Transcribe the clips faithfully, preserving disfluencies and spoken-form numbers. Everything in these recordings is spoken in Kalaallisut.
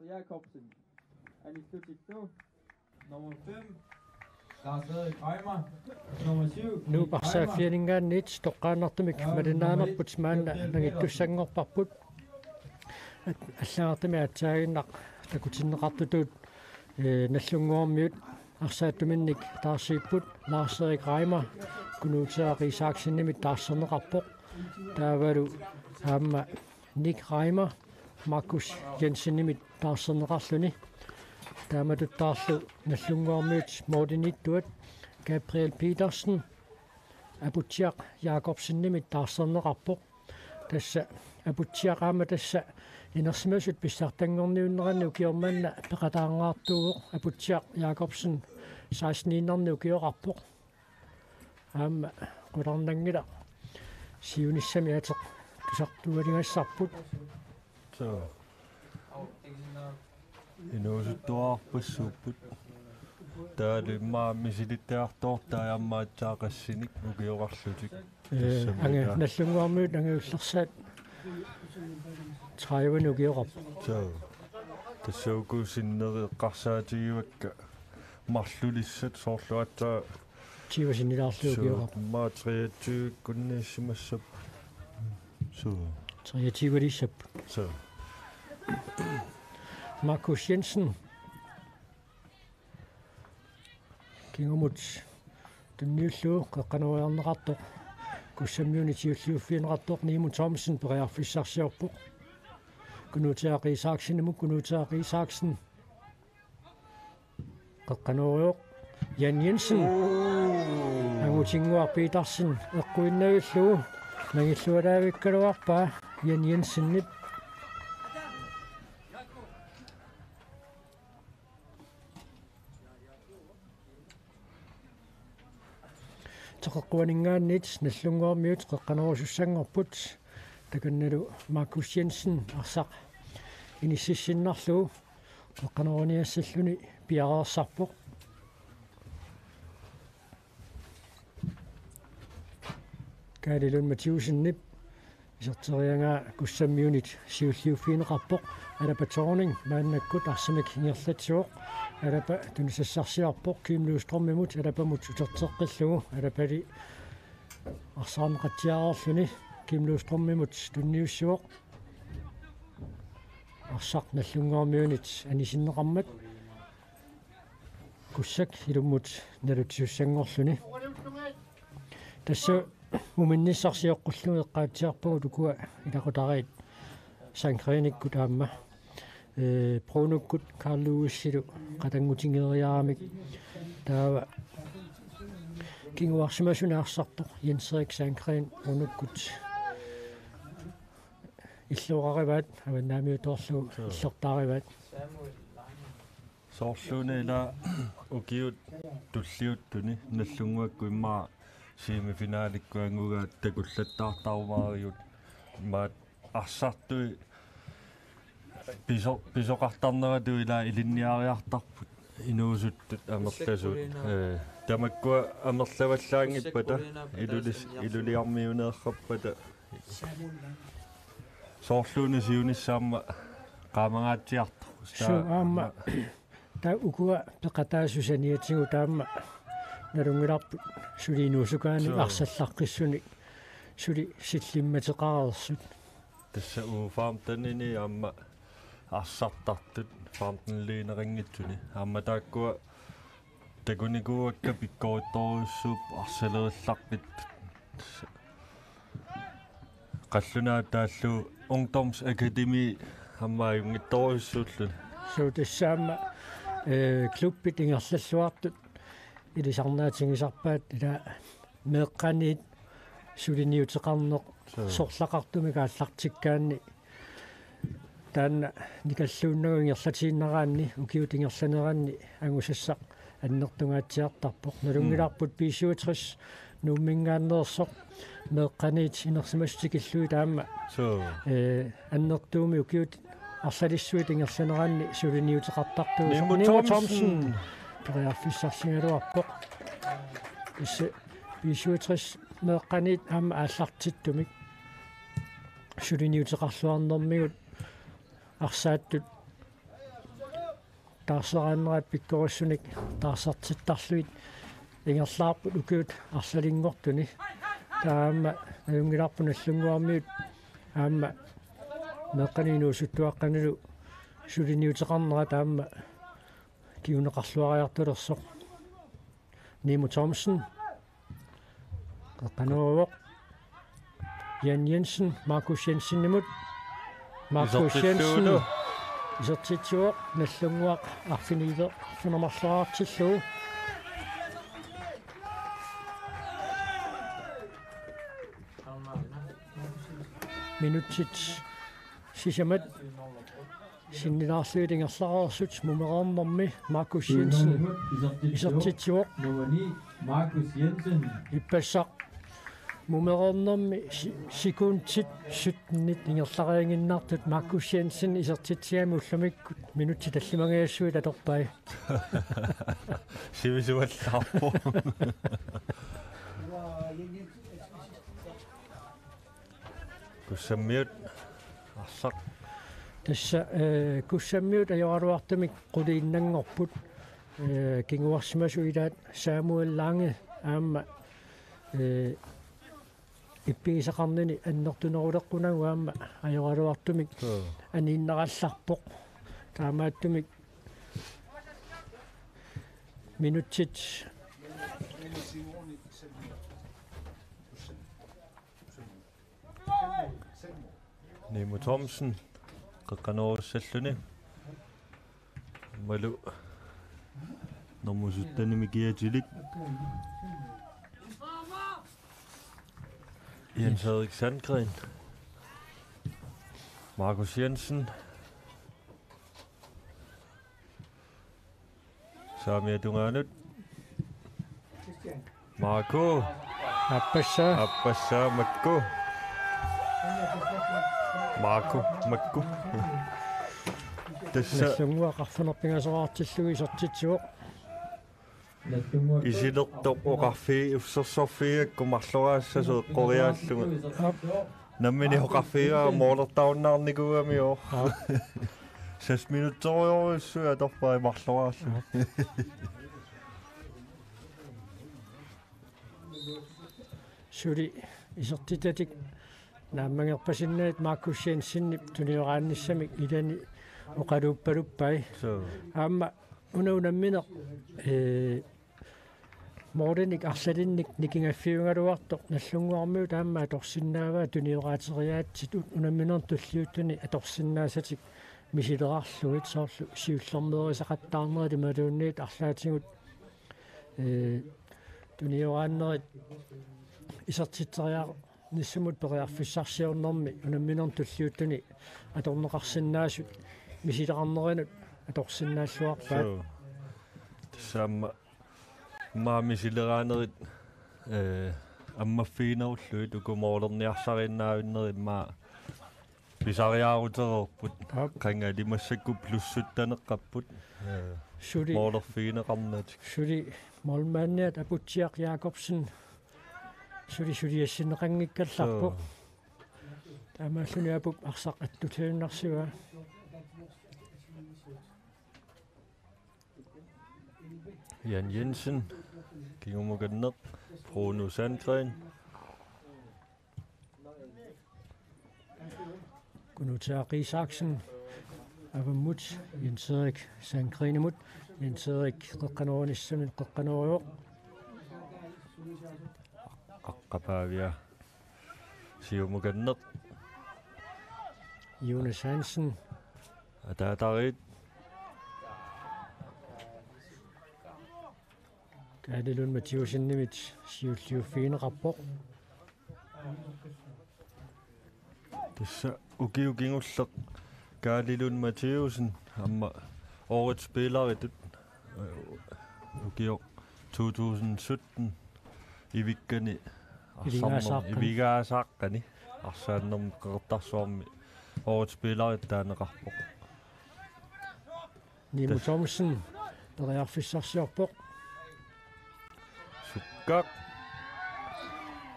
Jakobsen. Anillutillu. Nummer fem, Lars Erik Reimer. Nummer syv, Nuup arsaaffianinngaanniit toqqaannartumik malinnaanerput maanna nangittussanngorparput. At-, allagartami aatsaaginnaq takutinneqartutut, eh, Nagdlunguarmiut arsaattuminnik taarsiipput. Lars Erik Reimer Knud Isaksenimit taarserneqarpoq. Taavalu aamma Nick Reimer Markus Jensenimit taarserneqarluni. Taamatuttaarlu Nagdlunguarmiut målimiittuat Gabriel Petersen Aputsiaq Jakobsenimit taarserneqarpoq. Tassa Aputsiaq aamma tassa inersimasut pissartanngorniunneranni ukioq manna peqataangaartuuvoq. Aputsiaq Jakobsen seksteniinnarnik ukioqarpoq. Aamma qularnanngilaq siunissami ateq tusartualigassarput. Suu. Inuusuttuarpassuupput. Taavalu immaqa misilittagartoortai aamma aatsaat qassinik ukioqarlutik. Ee, tassami ange ila. Nagdlunguarmiut angajullersaat tredive ukioqarput. Suu. Tassa uku sinneri eqqarsaatigivakka marlulissat soorlu aatsaat tyve sinnilaarlugit ukioqarput. Suu, immaqa treogtyve-kkunniissimassap. Suu. Treogtyve-liissapput. Suu. Markus Jensen. Kingumut tunniullugu qeqqanooriarneqartoq. Kussammiunit siulliuffigineqartoq Nimo Thomsen periarfissarsiorpoq. Knud Isaksenimut, Knud Isaksen. Qeqqanoorivoq Jan Jensen. Angutinnguaq Petersen eqquinnarlugu nangillualaavikkaluarpaa Jan Jensenip. Teqeqquaninngaanniit Nagdlunguarmiut qeqqanoorusussanngorput. Takannalu Markus Jensen arsaq inississinnarlugu qeqqanooriniassalluni piareersarpoq. Kaali Lund Mathæusenip iserteriaraa Kussammiunit siulliuffigineqarpoq. Alapa Thorning maannakkut arsamik ingerlatsivoq. Alapa tunisassarsiorpoq Kim Løvstrømimut, Alapamut uterteqqillugu. Alapali arsaarneqatsiareerluni Kim Løvstrømimut tunniussivoq. Arsaq Nagdlunguarmiunit anisinneqarmat Kussak ilummut nalutissanngorluni. Tassa uminnissarsioqqullugu eqqaatsiarpagut ukua ilaqutariit Sandgrenikkut aamma. Ee, Brunukkut Carl Lewisilu qatanngutigeeriaramik. Taava kinguarsimasuni arsartoq Jens Erik Sandgren Brunukkut illoqarivaat, avannaamiutoorlugu illortaarivaat. Soorluuna ila ukiut tulliuttuni Nagdlunguakkut immaqa semifinalikkut angugaat takullattaartarumaarigut, immaqa arsartui piso-, pisoqartarneratut ila ilinniariartarput inuusuttut amerlasuut. Ee, tamakkua amerlavallaanngippata ilulis-, iluliarmiuneerrappata. Soorluuna siunissaq aamma qaamangaatsiartoq. Suu, aamma. Taava ukua peqataasut saniatigut aamma nalunngilarput suli inuusukkaanni. Suu. Arsallaqqissunik suli sillimmateqareersut. Tassa U femtenini aamma arsartartut femten-liineqanngitsuni. Aamma taakkua takunikuuakka pikkorittorujussuupput arsalerillaqqit. Qallunaatut taallugu Ungdomsakademi aamma ajunngitsorujussuulluni. Suu, tassa aamma, ee, klubbit ingerlalluartut ilisarnaatigisarpaat ila meeqqaniit suliniuteqarneq. Suu. Sorlaqartumik aallartikkaanni taanna nikalluunnagu ingerlatiinnaraanni ukiut ingerlaneranni angusassaq annertungaatsiartarpoq. Nalunngilarput B syvogtres Nuumminngaanneersoq meeqqaniit inersimasut tikillugit aamma. Suu. Ee, annertuumik ukiut arlalissuit ingerlaneranni suliniuteqartartuusoq. Nimo Nimo Thomsen. Thomsen. Periarfissarsigaluarpoq. Tassa B syvogtres meeqqaniit aamma aallartittumik suliniuteqarluarnermigut arsaattut taarseraannerat pikkorissunik taarsertittarlugit ingerlaarput ukiut arlalinngortuni. Taava aamma nalunngilarput Nagdlunguarmiut aamma meeqqanik inuusuttuaqqanilu suliniuteqarnerat aamma kinguneqarluariartulersoq. Nimo Thomsen. Qeqqanooruvoq. Jan Jensen, Markus Jensenimut. Markus Jensen. Isertittuuvoq. Isertitsivoq, Nagdlunguaq arfiniileq, arfineq-marloraartillugu. Minutsit sisamat sinnilaarlugit ingerlareersut mumereernermi Markus Jensen isertitsivoq. Nummer ni, Markus Jensen. Ippassaq mumereernermi si-, sekundit syttenit ingerlariaannartut Markus Jensen isertitsigami ullumikkut minutsit tallimangajassuit atorpai. Sivisuallaarpoq. Kussammiut arsaq. Tassa, eh, Kussammiut ajoraluartumik quliinnanngorput. Eh, kinguarsimasut ilaat Samuel Lange aamma, eh, ippigisaqarnini annertuneruleqqunagu aamma ajoraluartumik Joo. aniinnarallarpoq. Taamaattumik minutsit Nimo Thomsen, qeqqanoorussalluni. Malu. Nummer syttenimik kiatilik. Jens Erik Sandgren. Markus Jensen. Saamiata tungaanut. Marco. Appassaa. Appassaa, Makku. Marco, Makku. Tassa Nagdlunguaq arfineq-pingasoraartillugu isertitsivoq. Isilertoq oqarfii-, ussersorfiigakku marloraassasoq eqqoriaallunga. Aap. Nammineq oqarfigaa moolertarunnaarnikuugami, joo. Aap. Seks minutterujorujussuit atorpai marloraarlugit. Suli isertitatik naammagerpasinnaat Markus Jensenip tunioraannissamik ilani oqaluuppaluppai. Suu. Aamma una unammineq, eh, målinik arlalinnik nikingaffiugaluartoq Nagdlunguarmiut aamma atorsinnaavaat, tunioraateriaatsit unamminerni tulliuttuni atorsinnaasatik misilerarlugit, soorlu siullermeerisaqattaarnerit imaluunniit arlaatigut, eh, tunioraannerit isertitseriarnissamut periarfissarsiornermi unamminerni tulliuttuni atorneqarsinnaasut misileqarnerinut atorsinnaalluarpaat. Suu. Tassa aamma immaqa misileraanerit, eh, ammaffiginerullugit, uku målerniarsariinnaavinnerit immaqa pisariaarutereerput. Aap. Qanga massakkut plus sytteneqqapput. Eh, suli målerfigineqarnatik. Suli målmandiat Aputsiaq Jakobsen suli suliassinneqanngikkallarpoq. Suu. Taamaalluni Apup arsaq attutiinnarsivoq. Jan Jensen, kingumukanneq, Bruno Sandgren. Kunutaa Isaksen, avammut, Jens Erik Sandgrenimut, Jens Erik qeqqanoorunissamut qeqqanooruvoq. Aqqapaavia. Siumukanneq. Jonas Hansen. Ataatariit. Kaali Lund Mathæussenimit siulliuffigineqarpoq. Tassa ukioq kingulleq Kaali Lund Mathæussen aamma årets spilleritut, øh, ukioq to tusind sytten ivikkani arsarnermi, ivigaasaaqqani. Ivigaasaaqqani arsaannermi Qeqertarsuarmi årets spilleritut taaneqarpoq. Nimo Thomsen periarfissarsiorpoq. Sukkaq.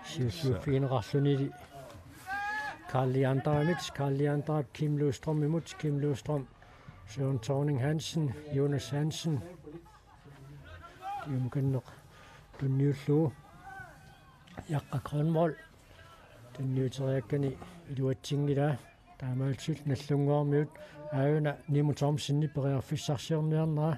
Siulliuffigineqarluni Karl Leanderimit, Karl Leanderip Kim Løvstrømimut, Kim Løvstrøm Søren Thorning Hansen, Jonas Hansen. Kiumukanneq tunniullugu. Jakka Grønvold. Tunniuteriakkani iluatsinngilaa. Taamaalillutik Nagdlunguarmiut aajuna Nimo Thomsenip periarfissarsiorniarnera.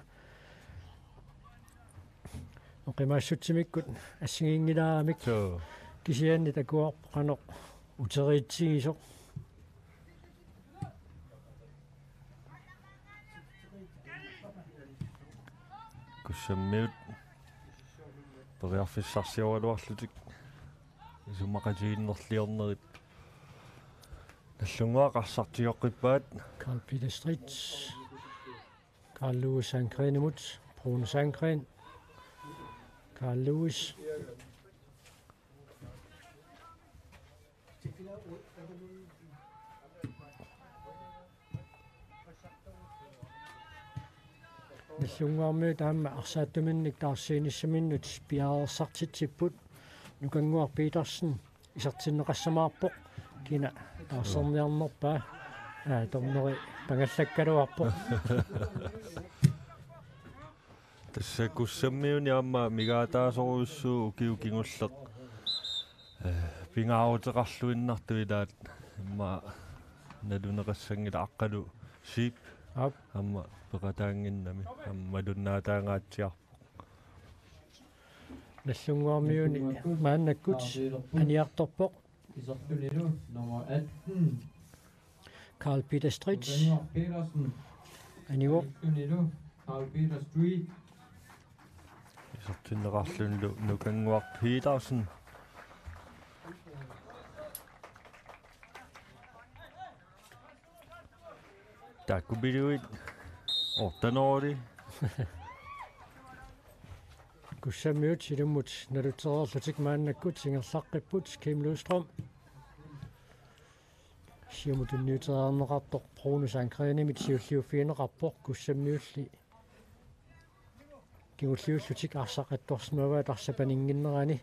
Oqimaassutsimikkut assigiinngilaaramik. Suu. Kisianni takuarput qanoq uteriitsigisoq. Kussammiut periarfissarsioraluarlutik isumaqatigiinnerliornerit. Nagdlunguaq arsartigoqqippaat. Carl Peter Stritz. Carl Louis Sandgrenimut. Bruno Sandgren. Carl Louis. Nagdlunguarmiut aamma arsaattuminnik taarsiinissaminnut piareersartitsipput. Nukannguaq Petersen isertinneqassamaarpoq, kina taarserniarnerpaa. Aa, dommeri pangallakkaluarpoq. Tassa Kussammiuni aamma migaataasorujussuuvoq ukiut kingulleq. Eh, pingaaruteqarluinnartut ilaat immaqa naluneqassanngilaq, Aqqalu Zeeb. Aap. Aamma peqataannginnami aamma malunnaataangaatsiarpoq. Nagdlunguarmiuni maannakkut aniartorpoq. Isertunilu nummer atten. Carl Peter Stritz. Nukannguaq Petersen. Anivoq. Isertunilu Carl Peter Stritz. Isertinneqarlunilu Nukannguaq Petersen. Taakku piluit ortanoruli. Kussammiut ilummut nalutereerlutik maannakkut ingerlaqqipput. Kim Løvstrøm. Siumut tunniuteriarneqartoq Bruno Sandgrenimit siulliuffigineqarpoq, Kussammiulli kingulliullutik arsaq attorsimavaat arsaq paninnginnerani.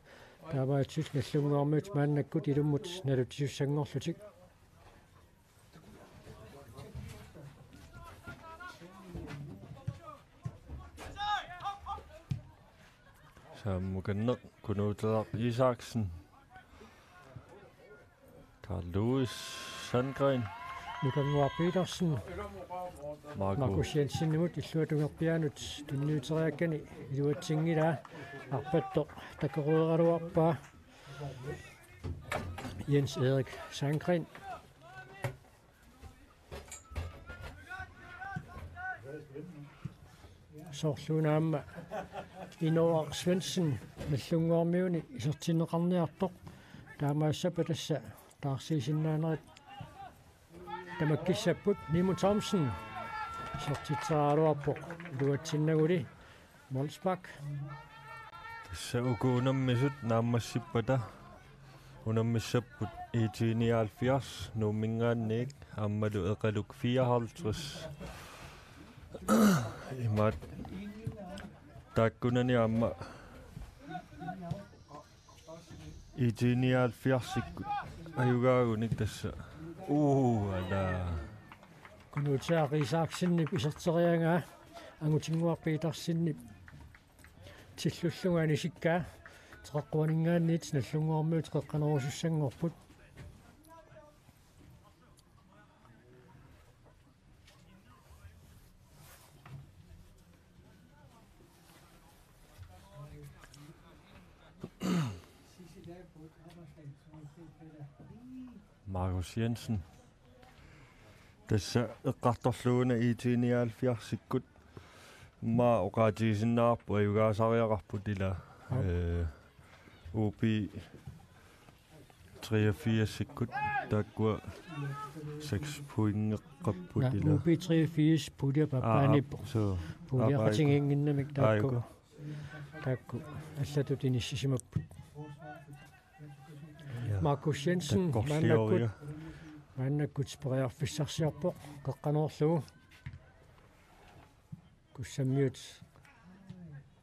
Taamaalillutik Nagdlunguarmiut maannakkut ilummut nalutisussanngorlutik. Sammukanneq Kunuuteraq Isaksen. Carl Louis Sandgren. Nukannguaq Petersen. Marco. Markus Jensenimut illuatungerpiaanut tunniuteriakkani iluatsinngilaa. Arpattoq takoreeraluarpaa. Jens Erik Sandgren. Soorluuna aamma Inoaq Svendsen Nagdlunguarmiuni isertinneqarniartoq. Taamaassappat tassa taarsiisinnaanerit tamakkissapput. Nimo Thomsen isertitseraluarpoq iluatsinnaguli. Molsbak. Tassa uku unammisut naammassippata unammissapput I T nioghalvfjerds Nuumminngaanniit aammalu Eqaluk fireoghalvtreds. Imaat taakkunani aamma I T nioghalvfjerdsikkut ajugaagunik tassa. Uu, ala. Kunuuteraq Isaksenip iserteriagaa Angutinnguaq Petersenip tillullunga anisikkaa. Teqeqquaninngaanniit Nagdlunguarmiut qeqqanorusussanngorput. Markus Jensen. Tassa eqqartorlugu una I T nioghalvfjerdsikkut. Immaqa oqaatigisinnaavarput ajugaasariaqarput ila. Aap. Eh, U B treogfirsikkut taakkua seks pointeqarput. Ja, ila. U B treogfirs pulje pappaanippoq. Aa, suu. Puljeqatigiinnginnamik taakku. Aajuku. Taakku allatut inissisimapput. Ja. Markus Jensen, takkorlioriga. Maannakkut, maannakkut periarfissarsiorpoq, qeqqanoorlugu. Kussammiut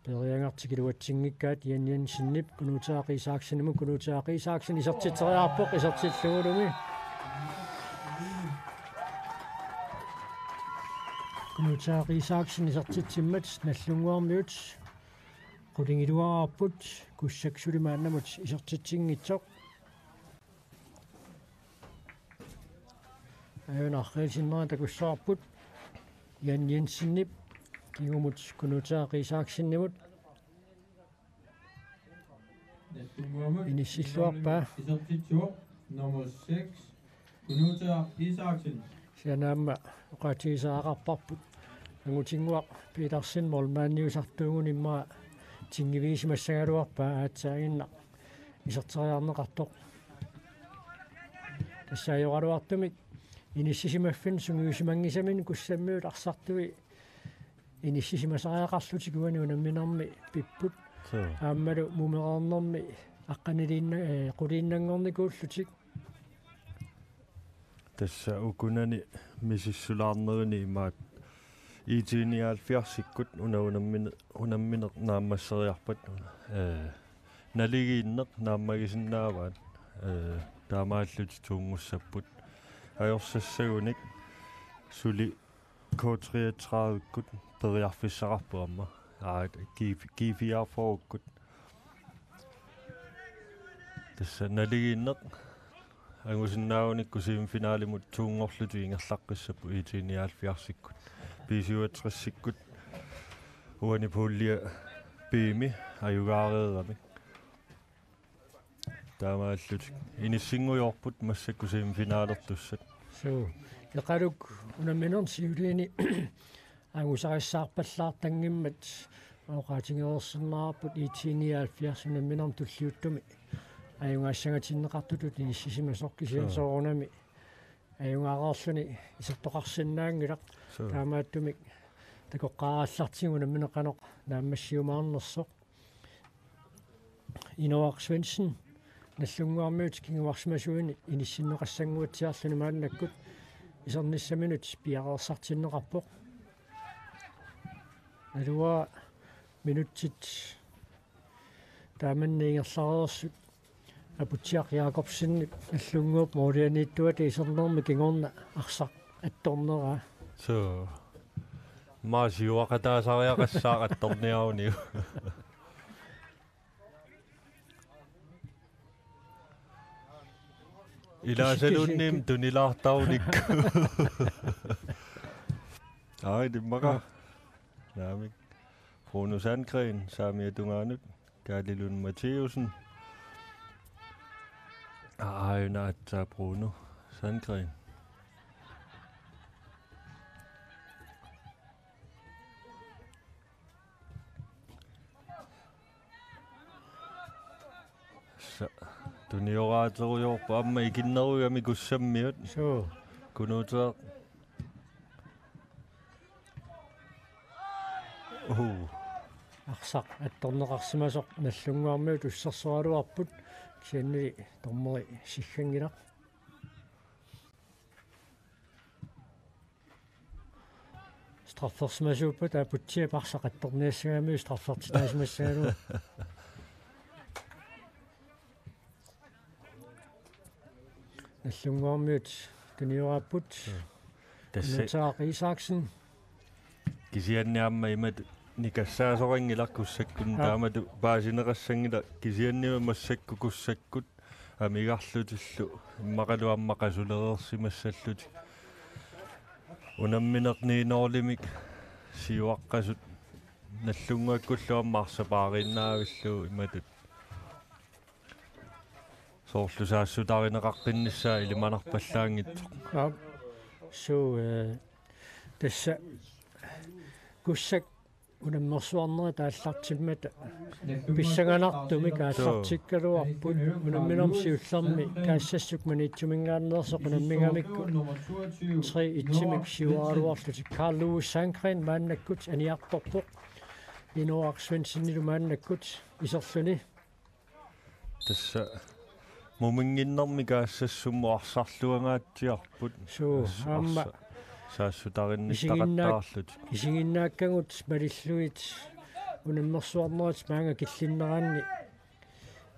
peeriagartik iluatsinngikkaat, Jan Jensenip Kunuuteraq Isaksenimut, Kunuuteraq Isaksen isertitseriarpoq, isertillugulumi. Nutaaq Isaksen isertitsimmat Nagdlunguarmiut qulingiluaarput, Kussak suli maannamut isertitsinngitsoq. Aajuna arriilsinnera takussavarput Jan Jensenip kingumut Kunuutaaq Isaksenimut. Inissilluarpaa. Isertitsivoq nummer seks, Kunuutaaq Isaksen. Sianaamma oqaatigisariaqarparput. Angutinnguaq Petersen målmandiusartuuguni immaqa tinngivigisimassagaluarpaa aatsaaginnaq iserteriarneqartoq. Tassa ajoraluartumik inissisimaffinni sungiusimanngisamini Kussammiut arsartui inissisimasariaqarlutik uani unamminermi pipput. Suu. Aammalu mumereernermi aqqaniliinna-, ee, quliinnanngornikuullutik. Tassa ukunani misissulaarnerini imaat I T nioghalvfjerdsikkut una unammin-, unammineq naammasseriarpat, ee, naligiinneq naammagisinnaavaat, ee, taamaallutik tuunngussapput. Ajorsassagunik suli K treogtredivekkut periarfissaqarpoq aamma. Aa, G-, G fireogfyrrekkut. Tassa naligiinneq angusinnaagunikku semifinalimut tuunngorlutik ingerlaqqissapput I T nioghalvfjerdsikkut. B syvogtresikkut uani pulje B-mi ajugaareeramik. Taamaallutik inissinngujoorput massakkut semifinalertussat. Suu. Iqaluk unamminermi siuliini angusarissaarpallaartanngimmat oqaatigereersinnaavarput I T nioghalvfjerds unamminermi tulliuttumi ajugaassangatinneqartutut inissisimasoq, kisianni Suu. soorunami ajugaareerluni isertoqarsinnaanngilaq. Suu. Taamaattumik takoqqaarallartigu unammineq qanoq naammassiumaarnersoq. Inoaq Svendsen, Nagdlunguarmiut kinguarsimasuinik inissinneqassannguatsiarluni maannakkut isernissaminut piareersartinneqarpoq. Aluaa minutsit taamanna ingerlareersut Aputsiaq Jakobsen Nagdlunguup målianiittuata isernermi kingorna arsaq attorneraa. Suu. Maa siuaqataasariaqassaaq attorniaruniuk. Ilaasaluunniim tunilaartarunikku. Ai, timmaka. Naamik. Bruno Sandgren, saamiata tungaanut. Kaali Lund Matthæussen. Aajuna aatsaat Bruno Sandgren. Sa-, tunioraaterujoorpoq aamma ikinnerugami Kussammiut. Suu. Kunuuteq. Uu. Arsaq attorneqarsimasoq Nagdlunguarmiut ussersoraluarput, kisianni dommeri sigganngilaq. Straffersimasuuppat Aputsiap arsaq attorniassagamiuk straffertitaasimassagaluaq. Nagdlunguarmiut tunioraapput. Tassa. Nutaaq Isaksen. Kisianni aamma imatut nikassaasorinngilaq Kussakkut. Aa. Taamatut paasineqassanngilaq, kisianni massakkut Kussakkut amigarlutillu immaqalu aamma qasulereersimassallutik. Unammineq ni-nulimik siuaqqasut Nagdlunguakkullu aamma arsapaariinnaavillugu imatut. Soorlu saassutarineqaqqinnissaa ilimanarpallaanngitsoq. Aap. Suu, ee, tassa Kussak unammersuarnerit aallartimmata pissanganartumik aallartikkaluarput, unamminermi siullermi Kaassassuk Maniitsuminngaanneersoq unammigamikku tre et-imik siuaraluarlutik. Carl Louis Sandgren maannakkut aniartorpoq Inoaq Svendsenilu maannakkut iserluni. Tassa muminnginnermi Kaassassumut arsarluangaatsiarput. Suu, aas-, aamma arsa-, saassutarinnittaqattaarlutik. Isiginnaak-, isiginnaakkagut malillugit unammersuarnerit maanga killinneraanni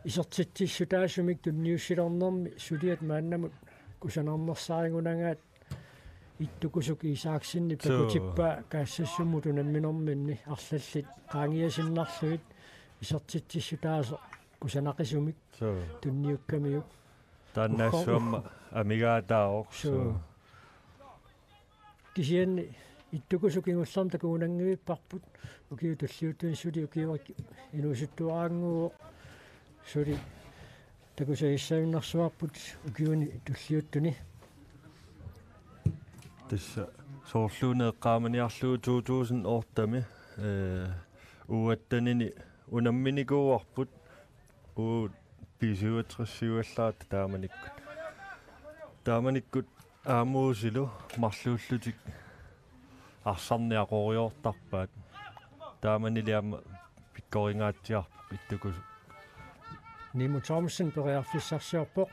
isertitsissutaasumik tunniussilernermi suliat maannamut kusanarnersaarigunagaat Ittukusuk Isaksenip Suu. Takutippaa kaassassumut unamminerminni arlallit qaangiasinnarlugit isertitsissutaasoq kusanaqisumik Suu. Tunniukkamiuk. Taannaassuamma amigaataavoq. Suu. Suu. Kisianni Ittukusuk kingullermik takugunanngivipparput ukiut tulliuttuni suli ukiuak inuusuttuaraannguuvoq suli takusagissagunarsuarput ukiuni tulliuttuni. Tassa soorluuna eqqaamaniarlugu to tusind otte-mi, eh, U attenini unamminikuuarput U B-syvogtres-iuallaat taamanikkut. Taamanikkut aamma U-silu marluullutik arsarniaqoriartarpaat. Taamanili aamma pikkorigaatsiarpoq Ittukusuk. Nimo Thomsen periarfissarsiorpoq.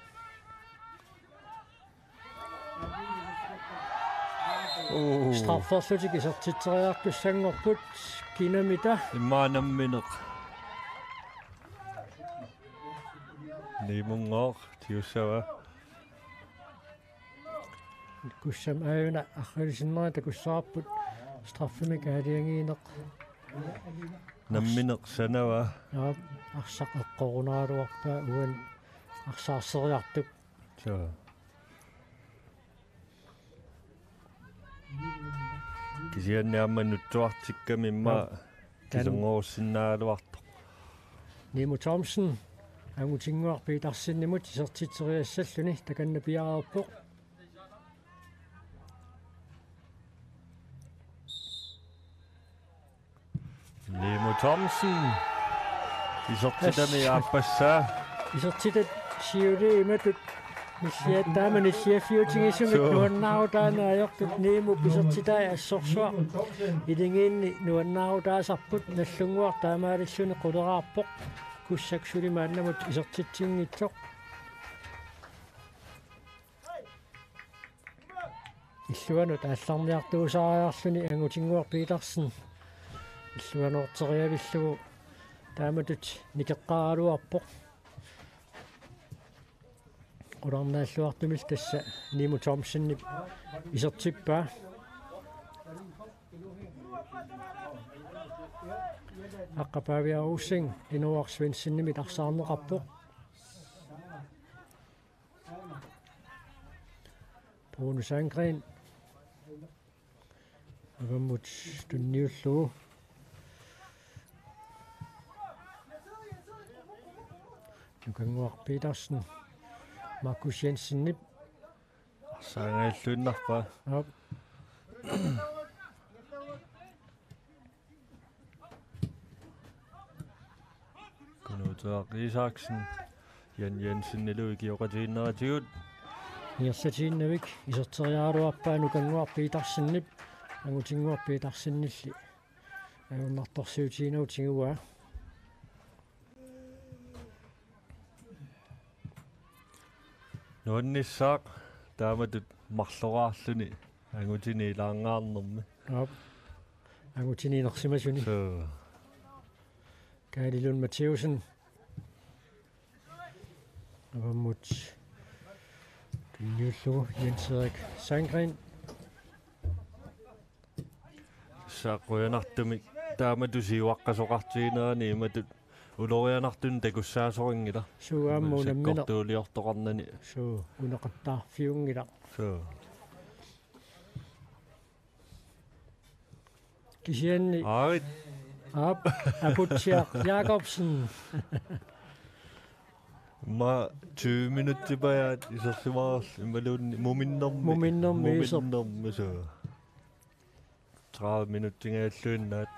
Uu. Strafferlutik isertitseriartussanngorput kinamita. Immaqa nammineq. Nimunngooq tigussava. Kussam aajuna arriilisinnera takussavarput straffemik aalajangiineq. Nammineq sanava. Aap, arsaq eqqorunaraluarpaa uani arsaarseriartup. Suu. Kisianni aamma nutsuartikkami immaqa Aap. Tan- kisanngorussinnaaluartoq. Nimo Thomsen, Angutinnguaq Petersenimut isertitseriassalluni takanna piareerpoq. Nimo Thomsen. Isertitami Tassa. Aappassaa. Isertitat siulii imatut nilliattaama nilliaffiutigisumik Suu. Nuannaarutaanut ajortut Nimop isertitai assorsuaq. Iligiinni nuannaarutaasarput Nagdlunguaq taamaalilluni quleraarpoq. Kussak suli maannamut isertitsinngitsoq. Illuanut aallarniartuusaariarluni Angutinnguaq Petersen. Illuanoorteriavillugu taamatut nikeqqaaraluarpoq. Qularnaalluartumillu tassa Nimo Thomsenip isertippaa. Aqqa Pavia Rosing Inooraq Svendsenimit arsaarneqarpoq. Bruno Sandgren. Avammut tunniullugu. Nukannguaq Petersen. Markus Jensenip. Arsaangajalluinnarpaa. Aap. Kunuuteaq Isaksen, Jan Jensenilu ikioqatigiinneratigut. Ingerlatiinnavik iserteriaraluarpaa Nukannguaq Petersenip, Angutinnguaq Petersenilli ajornartorsiutiginagu tiguaa. Nuannissaaq taamatut marloraarluni angutini ilaangaarnermi. Aap. Angutini inersimasuni. Suu. Kaali Lund Mathæussen. Avammut tunniullugu Jens Erik Sandgren. Tassa qujanartumik taamatut siuaqqasoqartiginerani imatut ulorianartunik takussaasorinngilaq. Suu, aamma unammineq. Sakkortuuliortoqarnani. Suu, uneqattaarfiunngilaq. Suu. Kisianni. Aarit. Aap, Aputsiaq Jakobsen. Immaqa tyve minutsit pajaat isersimavarput imaluunniit muminnermi. Muminnermi iser-. Muminnermi suu. Tredive minutsingajalluinnaat.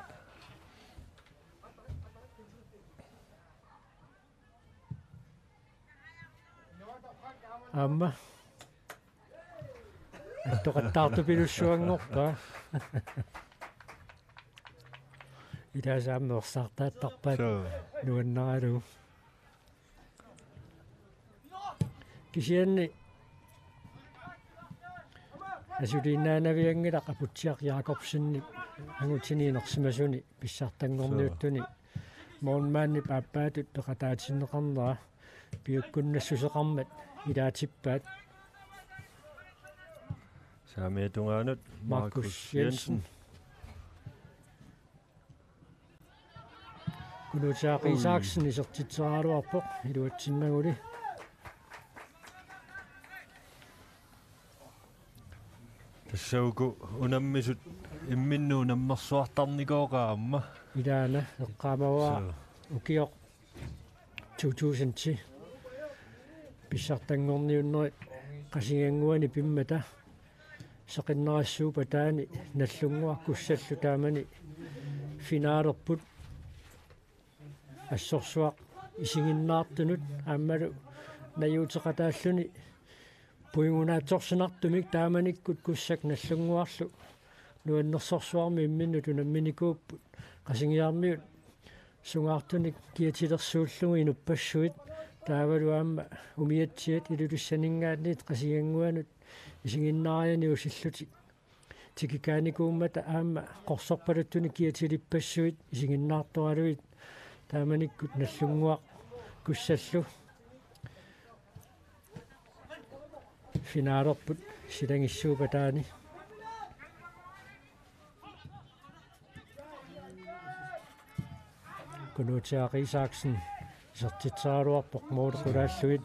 Aamma. Attoqattaartupilussuanngorpaa. Ilaasa aamma ersaartaattarpaat. Suu. Nuannaralugu. Kisianni asuliinnaanavianngilaq Aputsiaq Jakobsenip angutini inersimasuni pissartanngorniuttuni. Suu. Målmandip aappaatut peqataatinneqarnera piukkunnassuseqarmat ilaatippaat. Taamaatungaanut Markus Jensen. Kunuutsiaq Isaksen isertitseraluarpoq iluatsinnaguli. Tassa uku unammisut imminnut unammersuartarnikooqaat aamma. Ilaana eqqaamavara. Suu. Ukioq to tusind ti pissartanngorniunnerit Qasigiannguani pimmata seqinnerassuup ataani Nagdlunguaq Kussallu taamani finalerput assorsuaq isiginnaartunut aammalu najuuteqataalluni pointiunaatsorsinartumik taamanikkut Kussak Nagdlunguarlu nuannersorsuarmik imminnut unamminikuupput Qasigiarmiut sungaartunik kiatilersuullugu inuppassuit taavalu aamma umiatsiat Ilulissaninngaanniit Qasigiannguanut isiginnaarianni usillutik tikikaanikuummata aamma qorsorpaluttunik kiatilippassuit isiginnaartoraluit taamanikkut Nagdlunguaq Kussallu finalerput silagissuup ataani. Kunuutsiaq Isaksen isertitseraluarpoq måli qulaallugit.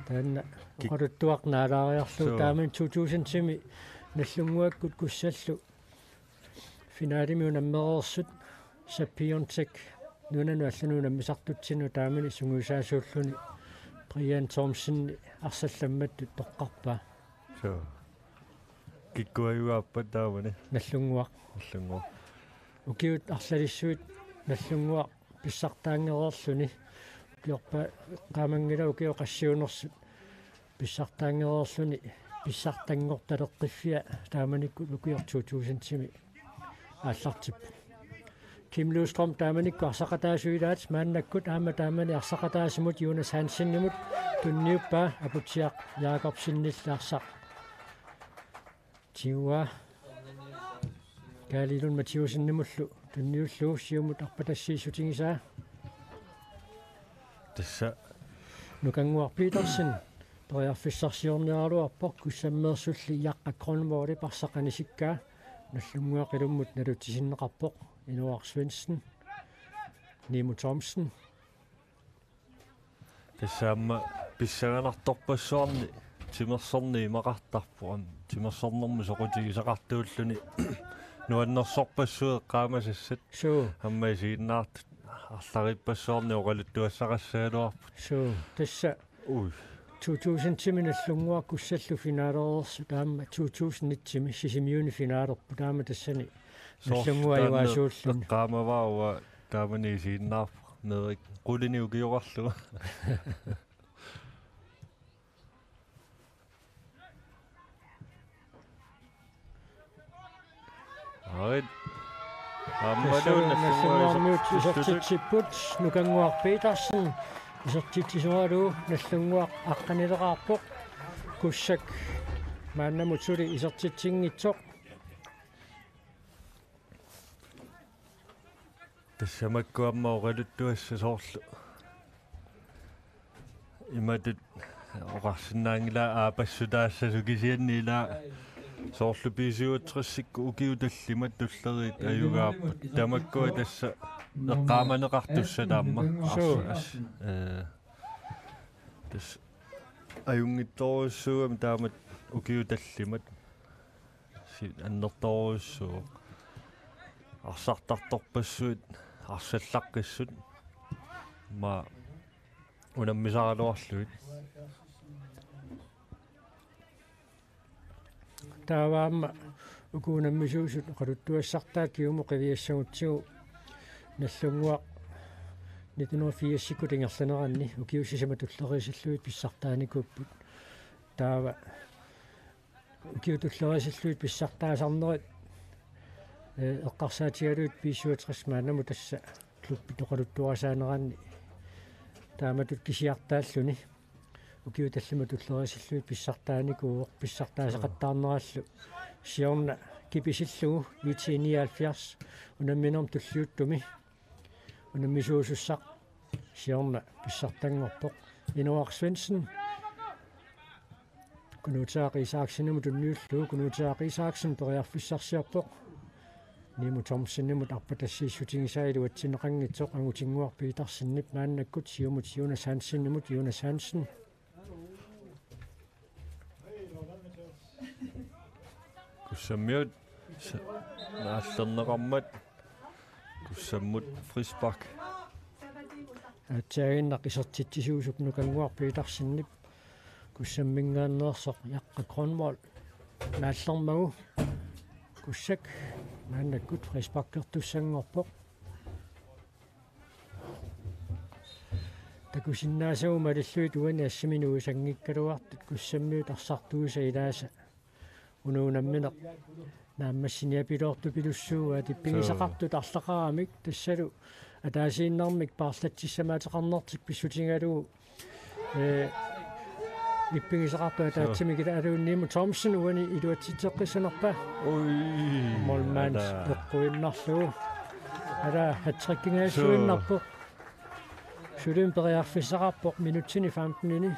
Taanna oqaluttuaq naalaariarlugu. Suu. Taamani to tusindimi Nagdlunguakkut Kussallu finalemi unammereersut Sapiontek nunanut allanut unammisartutsinnut taamani sungiusaasuulluni Brian Thomsen arsallammattut toqqarpaa. Suu. Kikkut ajugaappat taamani? Nagdlunguaq. Nagdlunguaq. Ukiut arlalissuit Nagdlunguaq pissartaanngereerluni. Ukiorpaaqqamanngilaq ukiut qassiunersut pissartaanngereerluni pissartanngortaleqqiffia taamanikkut ukioq to tusindimi aallartippoq. Kim Løvstrøm taamanikkut arsaqataasut ilaat maannakkut aamma taamani arsaqataasimut Jonas Hansenimut tunniuppaa Aputsiaq Jakobsenillu arsaq. Tiua Kaali Lund Mathiussenimullu tunniullugu siumut arpatassiissutigisaa. Tassa Nukannguaq Petersen periarfissarsiorniaraluarpoq Kussammeersulli Jaqqa Grønvoldip arsaq anisikkaa. Nagdlunguaq ilummut nalutsisinneqarpoq Inoaq Svendsen, Nimo Thomsen. Tassa aamma pissanganartorpassuarni timersorneq imaqartarpoq, aamma timersornermut soqutigisaqartuulluni nuannersorpassuit eqqaamasassat. Suu. Aamma isiginnaartut arlariippassuarnik oqaluttuassaqassagaluarput. Suu, tassa Ui. To tusindimi Nagdlunguaq Kussallu finalereersut aamma to tusind nitten-imi Sisimiuni finalerput aamma tassani Nagdlunguaq ajugaasuulluni. Eqqaamavara uanga taamani isiginnaarpoq meerik qulinik ukioqarlunga. Aarit. Aammalu Nagdlunguaq Nagdlunguarmiut isertitsisutut. Isertitsipput, Nukannguaq Petersen isertitsisoralugu Nagdlunguaq aqqanileqaarpoq. Kussak maannamut suli isertitsinngitsoq. Tassa makku aamma oqaluttuassat soorlu imatut oqarsinnaanngilaq aappassutaassasut kisianni ilaa soorlu B syvogtresikkut ukiut tallimat tulleriit ajugaapput. Tamakkua tassa eqqaamaneqartussat aamma. Suu. As-, as-, ee, tassa ajunngitsorujussuugami taamatut ukiut tallimat. Si-, annertoorujussuuvoq. Arsartartorpassuit, arsallaqqissut. Aamma unammisaraluarlugit. Taava aamma uku unammisuusut oqaluttuassartaat kingumut qiviassagutsigu Nagdlunguaq nitten hundrede firsikkut ingerlaneranni ukiut sisamat tulleriisillugit pissartaanikuupput. Taava ukiut tulleriisillugit pissartaasarnerit, ee, eqqarsaatigalugit B syvogtres maannamut tassa klubbit oqaluttuarisaaneranni taamatut kisiartaalluni. Ukiut tallimat tulleriisillugit pissartaanikuuvoq, pissartaaseqattaarnerallu siorna kipisillugu I T nioghalvfjerds unamminermi tulliuttumi unammisuusussaq siorna pissartanngorpoq. Inoaq Svendsen, Kunuutaaq Isaksenimut tunniullugu, Kunuutaaq Isaksen periarfissarsiorpoq. Nimo Thomsenimut arpatassiissutigisai iluatsinneqanngitsoq, Angutinnguaq Petersenip maannakkut siumut Jonas Hansenimut, Jonas Hansen. Kussammiut s-, naallerneqarmat Kussammut frispark. Aatsaaginnaq isertitsisuusup Nukannguaq Petersenip Kussamminngaanneersoq Jakob Grønvold naallermagu. Kussak maannakkut frisparkertussanngorpoq. Takusinnaasagut malillugit uani assimi nuisanngikkaluartut Kussammiut arsartuisa ilaasa. Unauna nammineq naammassiniapiloortupilussuugaat ippigisaqartut arlaqaramik tassalu ataasiinnarmik paarlatsissamaateqarnertik pissutigalugu. Ee, ippigisaqartut Suu. Ataatsimik ila aluunniimut Thomsen uani iluatsitseqqissanerpa. Ui, målmand ala. Eqquinnarlugu. Ala hattrickingaassuinnarpoq. Suu. Sulimmik periarfissaqarpoq minutsini femtenini.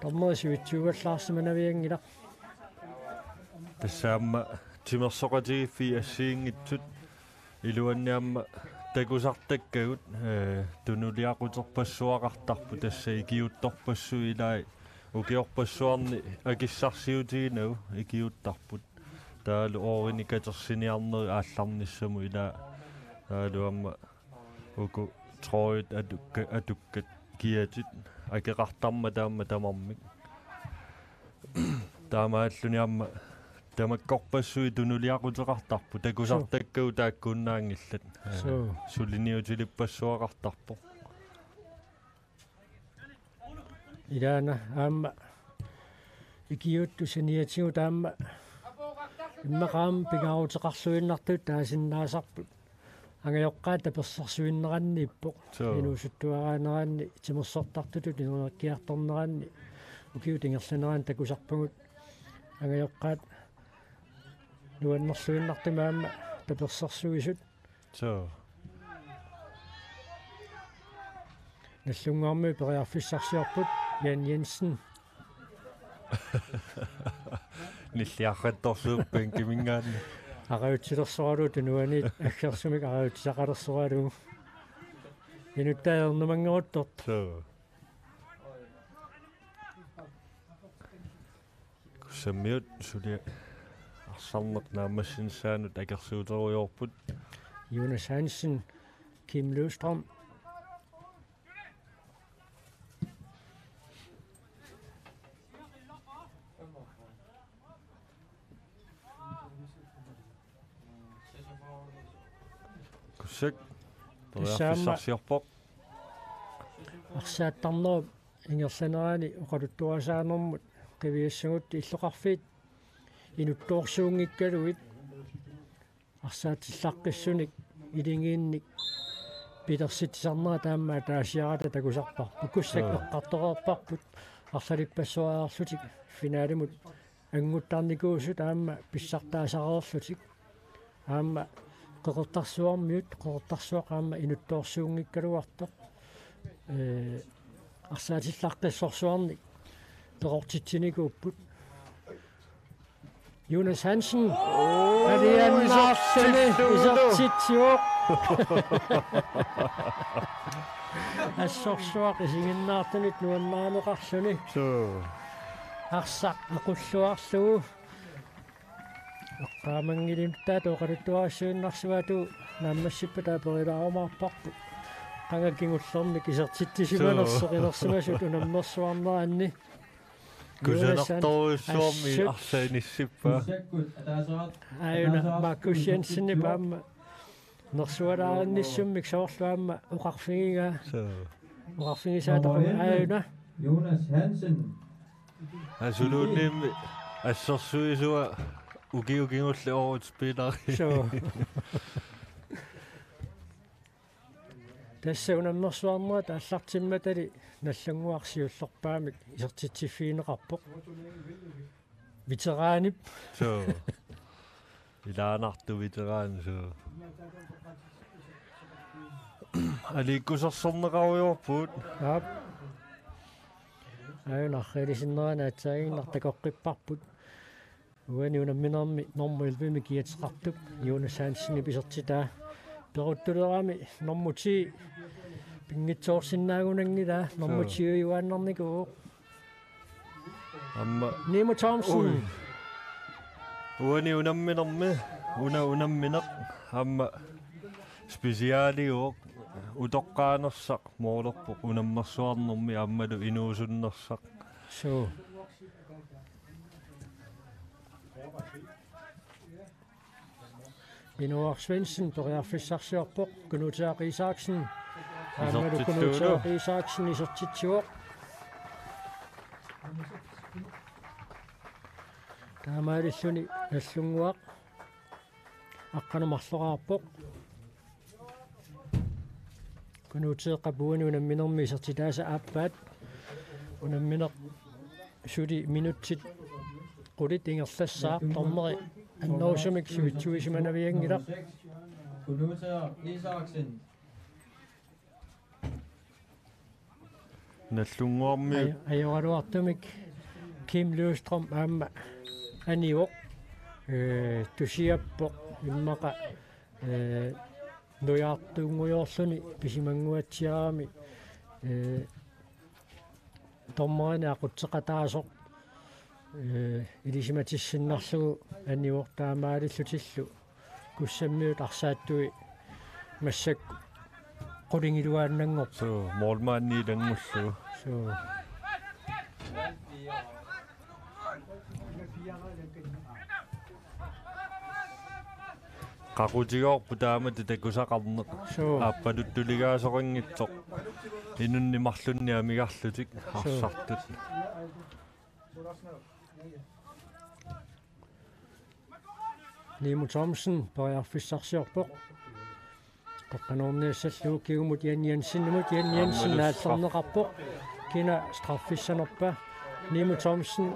Dommeri sivitsuugallaarsimanavianngilaq. Tassa aamma timersoqatigiiffiit assigiinngitsut iluanni aamma takusartakkagut, ee, tunuliaquterpassuaqartarput tassa ikiuuttorpassuit ilaat ukiorpassuarni akissarsiutiginagu ikiuuttarput. Taavalu oorini katersiniarnerit aallarnissamut ilaat taavalu aamma uku trådit atukka-, atukkat kiatit akeqartarmata aamma tamarmik. Taamaalluni aamma tamakkorpassuit tunuliaquteqartarput takusartakkagut taakkuinnaanngillat. Suu. Suliniutilippassuaqartarpoq. Ilaana aamma ikiuuttut saniatigut aamma immaqa aamma pingaaruteqarluinnartut taasinnaasarput. Angajoqqaat tapersersuinneranniippoq. Suu. Inuusuttuaraaneranni, timersortartutut inuuneriikkiartorneranni, ukiut ingerlaneranni takusarpagut. Angajoqqaat nuannerluinnartumik aamma tapersersuisut. Suu. Nagdlunguarmiut periarfissarsiorput, Jan Jensen. Nilliarrattorsuup bænkiminngaanniit. Arajutsilersoralugu tunuaniit aggersumik arajutsisaqalersoralugu. Inuttaat ernumanngoruttortoq. Suu. Kussammiut suli arsarneq naammassinissaanut akersuuterujoorput. Jonas Hansen, Kim Løvstrøm. Kussak. Tassa aamma periarfissarsiorpoq. Arsaattarnerup ingerlanerani oqaluttuarisaanermut qiviassagutta illoqarfiit inuttoorsuunngikkaluit arsaatillaqqissunik iligiinnik pilersitsisarnerat aamma ataasiarata takusarparput. Kussak. Joo. Eqqartoreerparput arlalippassuariarlutik finalimut annguttarnikuusut aamma pissartaasareerlutik. Aamma Qeqertarsuarmiut, Qeqertarsuaq aamma inuttoorsuunngikkaluartoq. Ee, arsaatillaqqissorsuarnik peqortitsinikuupput. Jonas Hansen. Oo, alianaarluni isertitsillugu. Isertitsivoq. Assorsuaq isiginnaartunit nuannarineqarluni. Suu. Arsaq aqulluarlugu. Eqqaamanngilaq taava oqaluttuarissuinnarsivoq, naammassippata aperilaarumaarparput. Qanga kingullermik isertitsisimanersoq. Suu. Inersimasut unammersuarneranni. Kusanartorujussuarmik. Assut. Arsaq inissippaa. Aajuna Markus Jensenip aamma nersualaarinnissummik soorlu aamma oqarfigigaa. Suu. Oqarfigisaataqarpoq aajuna. Jonas Hansen. Asuluunniimmi assersuisua ukiut kingulliit årets spiller. Suu. Tassa unammersuarnerat aallartimmatali Nagdlunguaq siullerpaamik isertitsiffigineqarpoq. Veteranip. Suu. Ilaanartoq veteran, suu. Aliikkusersorneqarujoorput. Aap. Aajuna arriilisinnerani aatsaannguaq takoqqipparput. Uani unamminermi normu ellevemik kiateqartup Jonas Hansenip isertitaa. Peruttulerami normu ti pinngitsoorsinnaagunanngilaa, normu Suu. ti ujuaannarnikuuvoq. Aamma Nimo Thomsen. Ui. Uani unamminermi, una unammineq, aamma specialiuvoq, utoqqaanersaq moolerpoq unammersuarnermi aammalu inuusunnersaq. Suu. Inooraq Svendsen periarfissarsiorpoq, Kunuuteaq Isaksen. Aammalu Isertittuulu. Kunuuteaq Isaksen isertitsivoq. Taamaalilluni Nagdlunguaq aqqaneq-marloraarpoq. Kunuuteeqqap uani unamminermi isertitaasa aappaat. Unammineq suli minutsit qulit ingerlassaaq, dommeri annerusumik sivitsuisimanavianngilaq. Kunuuteaq Isaksen. Nagdlunguarmiut. Aj-, ajoraluartumik Kim Løvstrøm aamma anivoq. Ee, tusiappoq immaqa, ee, nujaartuunngujoorluni pisimannguatsiarami, ee, dommerinik aqutseqataasoq, ee, ilisimatissinnarlugu anivoq, taamaalillutillu Kussammiut arsaattui massakkut qulingiluaannanngorput. Suu, målmandi ilanngullugu. Suu. Qaqutigoorput taamatut takusaqarneq. Suu. Aappaluttuligaasoqanngitsoq. Inunnik marlunnik amigarlutik Suu. arsartut. Nimo Thomsen periarfissarsiorpoq. Qeqqanoorniassallugu kingumut Jan Jensenimut, Jan Jensen Aammalu straf. naallerneqarpoq. Kina straffissanerpa? Nimo Thomsen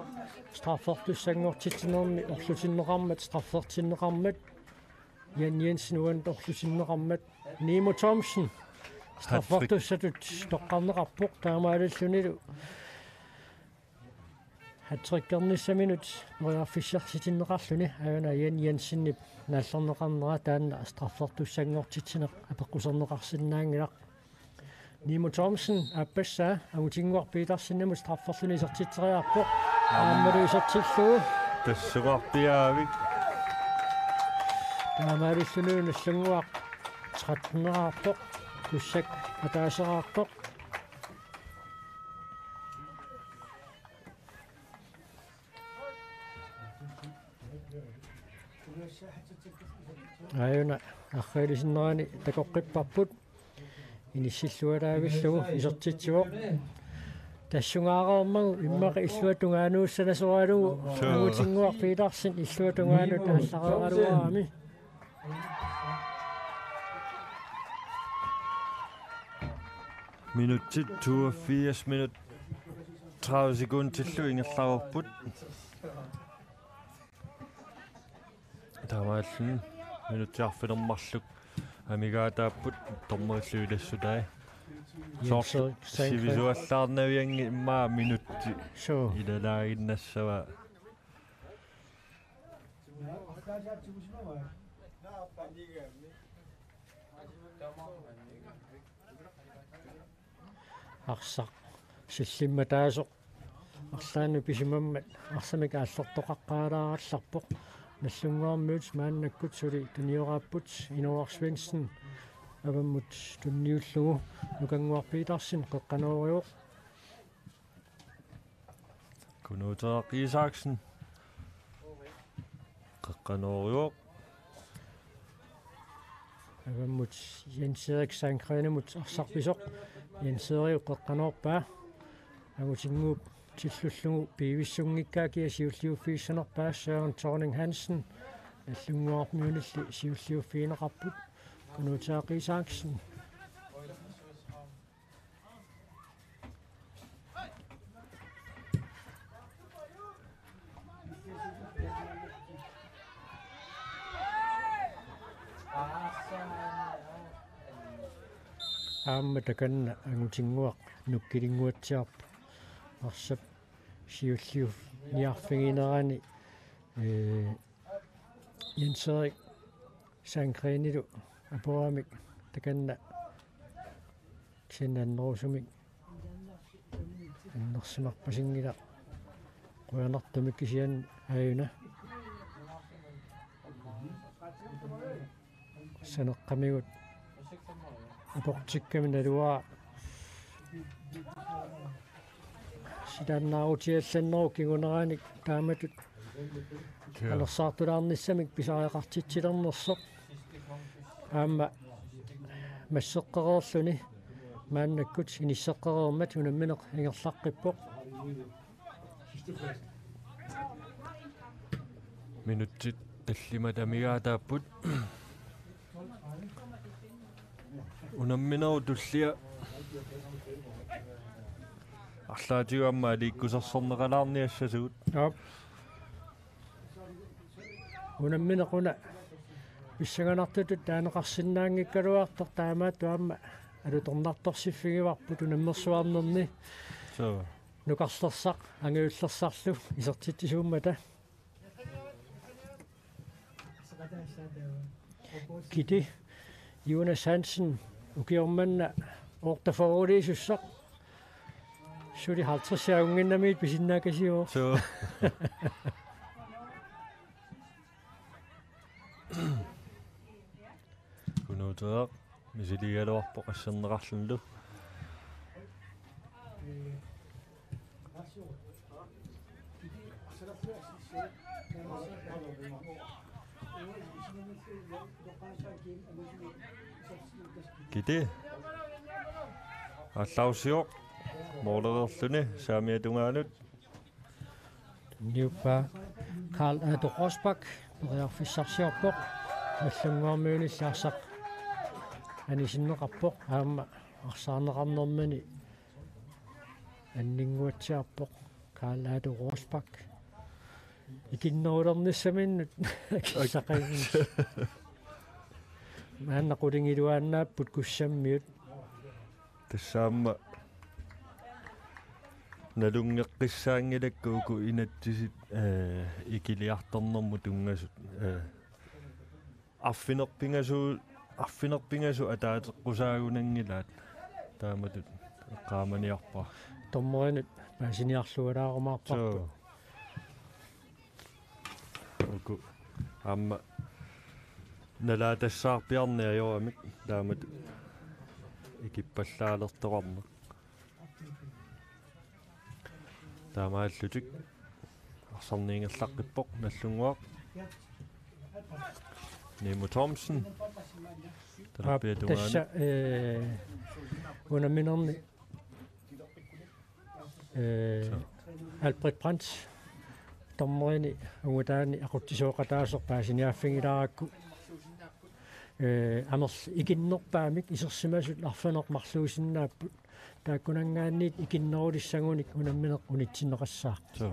straffertussanngortitsinermi orlutinneqarmat, straffertinneqarmat. Jan Jensen uani orlutinneqarmat. Nimo Thomsen Hattrick. straffertussatut toqqarneqarpoq, taamaalillunilu hattrickernissaminut periarfissarsitinneqarluni, aajuna Jan Jensenip naallerneqarnera taanna straffertussanngortitsineq apeqquserneqarsinnaanngilaq. Nimo Thomsen aappassaa Angutinnguaq Petersenimut strafferluni isertitseriarpoq. Aammalu isertillugu. Tassungarpiaavik. Taamaalillunilu Nagdlunguaq tretten-eraarpoq. Kussak ataaseraarpoq. Aajuna arriilisinnerani takoqqipparput. Inissillualaavillugu isertitsivoq. Tassungaareermagu immaqa illuatungaanuussanasoralugu. Suu. Angutinnguaq Petersen illuatungaanut aallareeraluarami. Minutsit toogfirs minut tredive sekundillu ingerlareerput. Taamaalluni minutsit arfineq-marluk amigaataapput dommerillu ilassutai. Jens Soorlu Erik Sandgreen. Sivisuallaarnavianngilaq immaqa minutti Suu. ilalaaginnassavaa. Arsaq sillimmataasoq arlaannut pisimammat arsamik aallertoqaqqaalaarallarpoq. Nagdlunguarmiut maannakkut suli tunioraapput, Inooraq Svendsen avammut tunniullugu. Nukannguaq Petersen qeqqanoorivoq. Kunuuteeraq Isaksen. Qeqqanoorivoq. Avammut Jens Erik Sandgreenimut arsarpisoq. Jens Erik qeqqanoorpaa. Angutinnguup tillullugu piivissunngikkaa kia siulliuffigissanerpaa. Søren Thorning Hansen. Nagdlunguarmiunilli siulliuffigineqarput. Kunuuteeraq Isaksen. Aamma takanna Angutinnguaq nukkilinnguatsiarpoq. arsap siulliuffiginerani, ee, Jens Erik Sandgrenilu apuramik takanna kisianni annerusumik annersimarpasinngilaq, qujanartumik kisianni aajuna. Saneqqamigut aportikkami naluara silaannaarutiallannerup kinguneranik taamatut, ja, qanersaartulaarnissamik pisariaqartitsilernersoq. Aamma masseqqereerluni maannakkut inisseqqereermat unammineq ingerlaqqippoq. Minutsit tallimat amigaataapput. Unamminerup tullia arlaatigut aamma aliikkusersorneqalaarniassasugut. Aap. Unammineq una pissanganartutut taaneqarsinnaanngikkaluartoq, taamaattoq aamma alutornartorsiffigivarput unammersuarnerni. Suu. Nukarlersaq angajullersarlu isertitsisuummata. Kiti Jonas Hansen, ukioq manna otteogfyrre-iliisussaq. Suli halvtreds-ia unnginnamiit pisinnaakasiuvoq. Suu. Kunuuteeraq misiligaluarpoq asserneqarlunilu. Kiti. Aallarussivoq. Moolereerluni saamiata tungaanut. Niuppa Karl Ado Rosbach periarfissarsiorpoq. Nallunnguarmiunilli arsaq anisinneqarpoq. Aamma arsaarneqarnermini anninnguatsiarpoq Karl Ado Rosbach. Ikinnerulernissaminnut akissaqanngilaq. Maanna qulingiluaannaapput Kussammiut. Tassa aamma nalunngeqqissaanngilakka uku inatsisit, ee, ikiliartornermut tunngasut, ee, arfineq-pingasu-, arfineq-pingasut ataateqqusaagunanngilaat. Taamatut eqqaamaniarpara. Dommerinut paasiniarlualaarumaarparput. Suu. Uku aamma nalaatassaarpiarneq ajoramik taamatut ikippallaalertoqarneq. Taamaallutik arsarneq ingerlaqqippoq Nallunnguaq. Nemo Thomsen. Talerpiata tungaanut. Tassa, ee, unamminerni, ee, suu, Albrecht Brandt dommerini angutaani aqutsisooqataasoq paasiniaaffigilaarakkit. Ee, amerl-, ikinnerpaamik isersimasut arfineq-marluusinnaapput. Taakkunanngaanniit ikinnerulissagunik unammineq unitsinneqassaaq. Suu.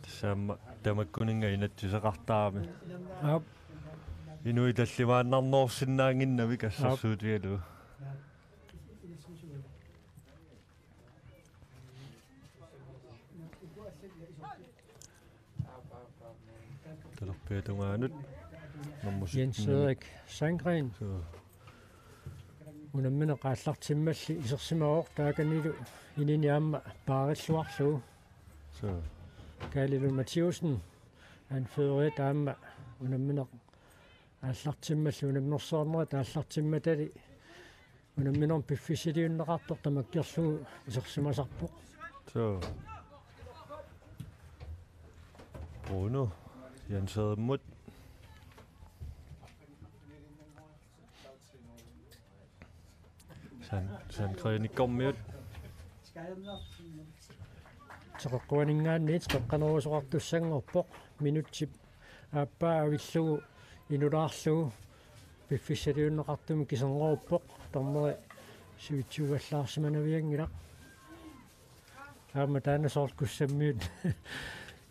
Tassa aamma tamakkuninnga inatsiseqartarami. Aap. Inuit tallimaannarnersinnaannginnamik, aap, assersuutigalugu. Talerpiata tungaanut. Nummer Jens sytten. Erik Sandgren. Suu. Unammineq aallartimmalli isersimavoq, taakanilu inini aamma paarilluarlugu. Suu. Kaali Lund Mathæussen, anføreri, aamma unammineq aallartimmalli, unammersuarnerit aallartimmatali unamminermi piffissaliunneqartoq tamakkerlugu isersimasarpoq. Suu. Bruno Jenserimut. San-, Sandgrenikkormiut. Teqeqquaninngaanniit qeqqanerusoqartussanngorpoq. Minutsip aappaa avillugu inulaarlugu piffissaliunneqartumik kiserngoruppoq. Dommeri sivitsuuvallaarsimanavianngilaq. Aamma taanna soorlu Kussammiut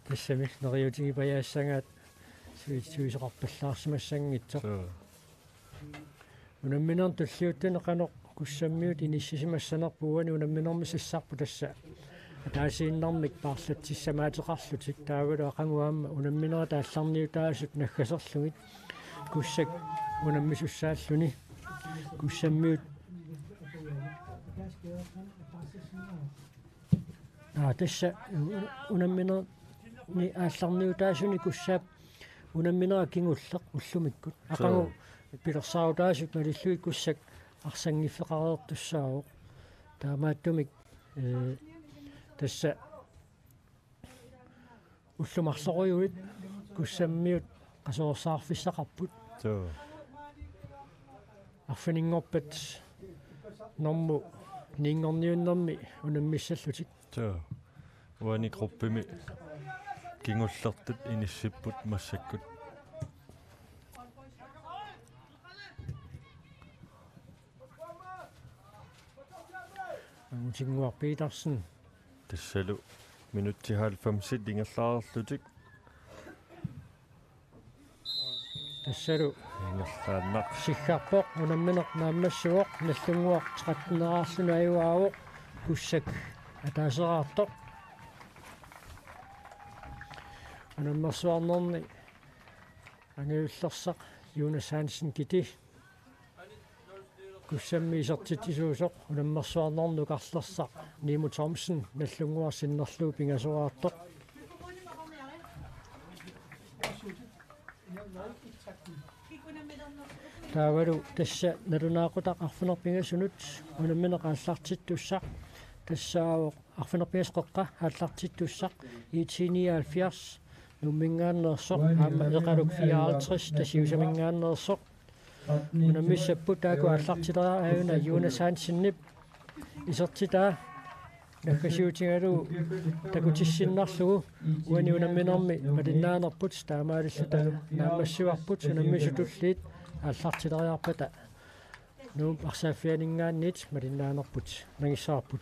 tassami neriutigipajaassagaat sivitsuisoqarpallaarsimassanngitsoq. Suu. Unamminermi tulliuttuni qanoq Kussammiut inissisimassanerput, uani unamminermi sassarput tassa Ataasiinnarmik paarlatsissamaateqarlutik taavalu aqagu aamma unamminerit aallarniutaasut naggaserlugit Kussak unammisussaalluni. Kussammiut. Aa, tassa unamminerni aallarniutaasuni Kussaap unamminera kingulleq ullumikkut. Aqagu pilersaarutaasut malillugit Kussak arsanngiffeqareertussaavoq. Taamaattumik, ee, tassa ullut marlorujuit Kussammiut qasuersaarfissaqarput. Suu. Arfininngorpat normu niinngorniunnermi unammissallutik. Suu. Uani gruppimi kingullertut inissipput massakkut. Angutinnguaq Petersen. Tassalu minutsit halvfemsit ingerlareerlutik. Tassalu ingerlaannaq. Siggarpoq unammineq naammassivoq, Nallunnguaq tretten-eraarluni ajugaavoq, Kussak ataaseraartoq. Unammersuarnerni angajullersaq Jonas Hansen Kiti. Kussammi isertitsisuusoq unammersuarnernukarlersaq Nimo Thomsen, Nallunnguaq sinnerlugu pingasoraartoq. Taavalu tassa nalunaaqutaq arfineq-pingasunut unammineq aallartittussaq tassaavoq arfineq-pingasut qeqqa aallartittussaq I T nioghalvfjerds Nuumminngaanneersoq aamma Eqaluk fireoghalvtreds Tasiusaminngaanneersoq. Unammissapput taakku aallartileriarlugit aajuna Jonas Hansenip isertitaa naggasiutigalugu takutissinnarlugu uani unamminermi malinnaanerput taamaalilluta naammassivarput unammisut tulliit aallartileriarpata Nuup arsaaffianinngaanniit malinnaanerput nangissavarput.